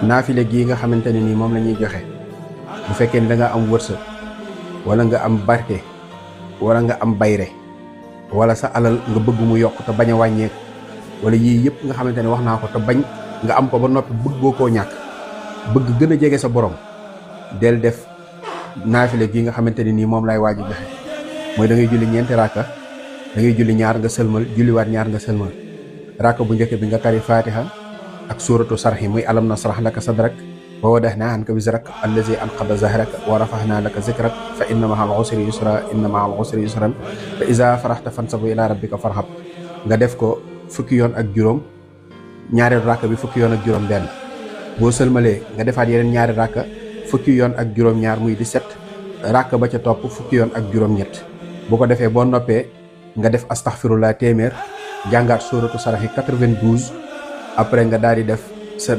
naafile gii nga xamante ne nii moom la ñuy joxe bu fekkee ni da nga am wërsëg wala nga am barke wala nga am bayre wala sa alal nga bëgg mu yokk te bañ a wàññeeku wala yii yëpp nga xamante ne wax naa ko te bañ nga am ko ba noppi bëggoo koo ñàkk bëgg gën a jege sa borom del def naafile gii nga xamante ne nii moom lay waaj a joxe mooy da ngay julli ñeenti rakka da ngay julli ñaar nga sëlmal julliwaat ñaar nga sëlmal rakka bu njëkk bi nga tari fatiha ak suuratu sarxi muy alam nasrah laka sadrak wa wadahna anka wizrak allazi anqada zahrak wa rafahna laka zikrak fa inna ma'al usri yusra inna ma'al usri yusran fa iza farahta fansab ila rabbika farhab nga def ko fukki yoon ak juróom ñaareelu rakka bi fukki yoon ak juróom benn boo sëlmalee nga defaat yeneen ñaari rakka fukki yoon ak juróom ñaar muy 17 rakka ba ca topp fukki yoon ak juróom ñett bu ko defee boo noppee nga def astaghfirullah téeméer jàngaat suuratu saraxi 92 après nga daal di def sa